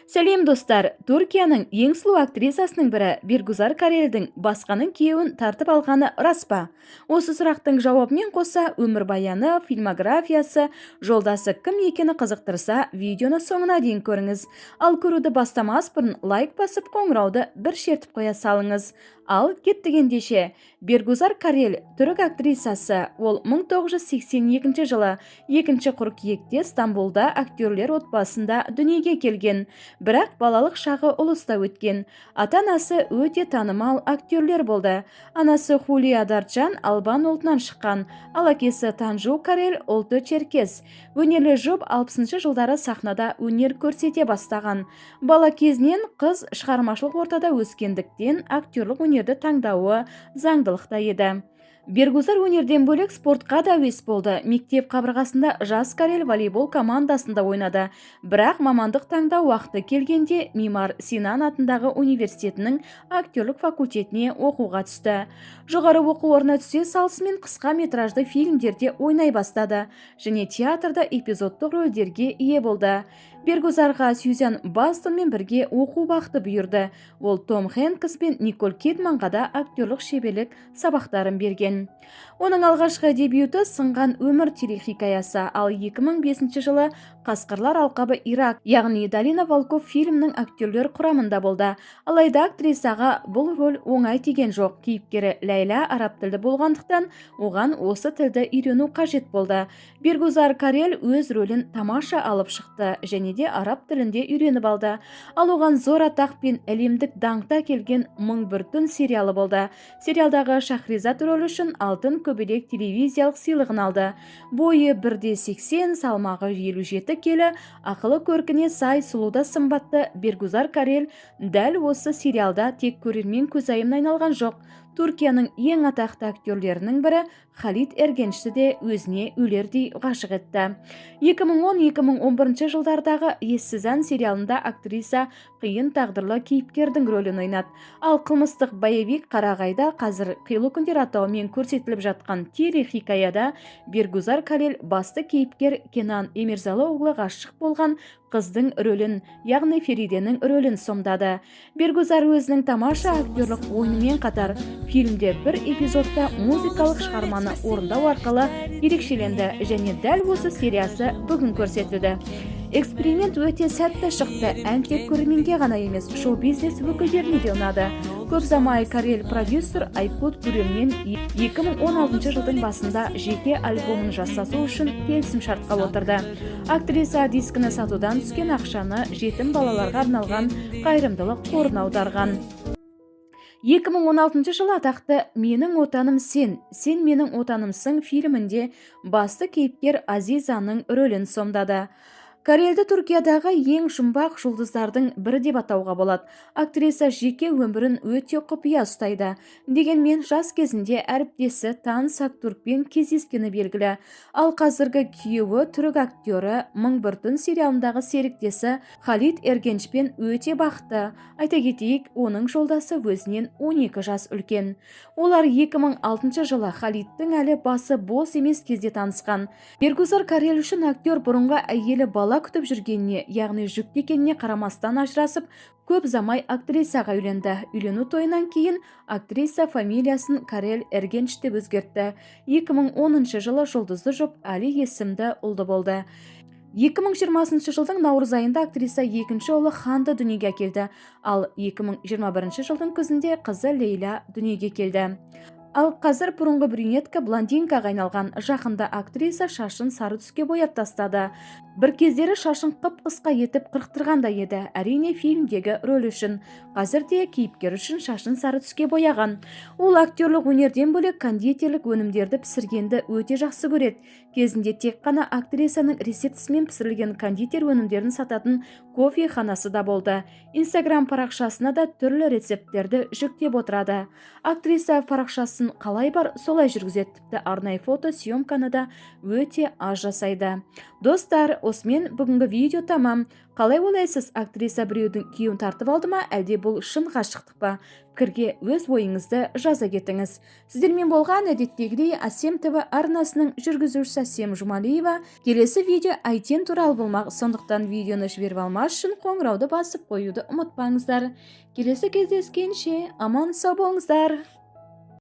Сәлем, достар! Түркияның ең сұлу актрисасының бірі Бергузар Карелдің басқаның күйеуін тартып алғаны рас па? Осы сұрақтың жауабымен қоса өмірбаяны, фильмографиясы, жолдасы кім екені қызықтырса, видеоны соңына дейін көріңіз. Ал көруді бастамас бұрын лайк басып, қоңырауды бір шертіп қоя салыңыз. Ал кеттік ендеше. Бергузар Карел – түрік актрисасы. Ол 1982 жылы 2 қыркүйекте Стамбулда актерлер отбасында дүниеге келген. Бірақ балалық шағы Ұлыста өткен. Ата-анасы өте танымал актерлер болды. Анасы Хулия Дарчан албан ұлтынан шыққан, ал әкесі Танжу Карел ұлты черкес. Өнерлі жұп 60 жылдары сахнада өнер көрсете бастаған. Бала кезінен қыз шығармашылық ортада өскендіктен, актерлік өнерді таңдауы заңдылықта еді. Бергузар өнерден бөлек спортқа да әуес болды. Мектеп қабырғасында жас Карел волейбол командасында ойнады. Бірақ мамандық таңдау уақыты келгенде Мимар Синан атындағы университетінің актерлік факультетіне оқуға түсті. Жоғары оқу орнына түсе салысымен қысқа метражды фильмдерде ойнай бастады және театрда эпизодтық рөлдерге ие болды. Бергузарға Сьюзан Бастонмен бірге оқу бақыты бұйырды. Ол Том Хэнкс пен Николь Кидманға да актерлік шеберлік сабақтарын берген. Оның алғашқы дебюті – «Сынған өмір» телехикаясы, ал 2005 жылы «Қасқырлар алқабы Ирак», яғни «Долина волков» фильмінің актерлер құрамында болды. Алайда актрисаға бұл роль оңай тиген жоқ. Кейіпкері Ләйла араб тілді болғандықтан, оған осы тілді үйрену қажет болды. Бергузар Карел өз рөлін тамаша алып шықты және де араб тілінде үйреніп алды. Ал оған зор атақ пен әлемдік даңқты әкелген «Мың бір түн» сериалы болды. Сериалдағы Шахризад рөлі үшін «Алтын көбелек» телевизиялық сыйлығын алды. Бойы 1,80, салмағы 57 келі, ақылы, көркіне сай, сұлу да сымбатты Бергузар Карел дәл осы сериалда тек көрермен көзайымына айналған жоқ, Түркияның ең атақты актерлерінің бірі Халит Эргеншті де өзіне өлердей ғашық етті. 2010-2011 жылдардағы «Ессіз ән» сериалында актриса қиын тағдырлы кейіпкердің рөлін ойнады. Ал қылмыстық боевик «Қарағайда», қазір «Қилы күндер» атауымен көрсетіліп жатқан телехикаяда Бергузар Карел басты кейіпкер Кенан Эмирзалыоглы ғашық болған қыздың рөлін, яғни Фериденің рөлін сомдады. Бергузар өзінің тамаша актерлік ойынымен қатар фильмде бір эпизодта музыкалық шығарманы орындау арқылы ерекшеленді және дәл осы сериясы бүгін көрсетілді. Эксперимент өте сәтті шықты. Ән тек көрерменге ғана емес, шоу-бизнес өкілдеріне де ұнады. Көп ұзамай Карел продюсер Айкут Гүрелмен 2016 жылдың басында жеке альбомын жасасу үшін келісімшартқа отырды. Актриса дискіні сатудан түскен ақшаны жетім балаларға арналған қайырымдылық қорына аударған. 2016 жылы атақты «Менің отаным сен, сен менің отанымсың» фильмінде басты кейіпкер Азизаның рөлін сомдады. Карелді Түркиядағы ең жұмбақ жұлдыздардың бірі деп атауға болады. Актриса жеке өмірін өте құпия ұстайды. Дегенмен жас кезінде әріптесі Танс Актуркпен кездескені белгілі. Ал қазіргі күйеуі, түрік актері, «Мың бір түн» сериалындағы серіктесі Халит Эргенчпен өте бақытты. Айта кетейік, оның жолдасы өзінен 12 жас үлкен. Олар 2006 жылы Халиттің әлі басы бос емес кезде танысқан. Бергузар Карел үшін актер бұрынғы әйелі бала күтіп жүргеніне, яғни жүкті екеніне қарамастан ажырасып, көп ұзамай актрисаға үйленді. Үйлену тойынан кейін актриса фамилиясын Карел Эргенч деп өзгертті. 2010 жылы жұлдызды жұп Али есімді ұлды болды. 2020 жылдың наурыз айында актриса екінші ұлы Ханды дүниеге әкелді, ал 2021 жылдың күзінде қызы Лейла дүниеге келді. Ал қазір бұрынғы брюнетка блондинкаға айналған. Жақында актриса шашын сары түске бояп тастады. Бір кездері шашын қып-қысқа етіп қырықтырған да еді, әрине, фильмдегі рөл үшін. Қазір де кейіпкер үшін шашын сары түске бояған. Ол актерлік өнерден бөлек кондитерлік өнімдерді пісіргенді өте жақсы көреді. Кезінде тек қана актрисаның рецептісімен пісірілген кондитер өнімдерін сататын кофеханасы да болды. Инстаграм парақшасына да түрлі рецепттерді жүктеп отырады. Актриса парақшасын қалай бар, солай жүргізеді, тіпті арнайы фото съемканы да өте аз жасайды. Достар, осымен бүгінгі видео тамам. Қалай ойлайсыз, актриса біреудің күйеуін тартып алды ма, әлде бұл шын ғашықтық па? Пікірге өз ойыңызды жаза кетіңіз. Сіздермен болған әдеттегідей Әсем ТВ арнасының жүргізушісі Әсем Жұмалиева. Келесі видео Айтен туралы болмақ, сондықтан видеоны жіберіп алмас үшін қоңырауды басып қоюды ұмытпаңыздар. Келесі кездескенше аман сау болыңыздар.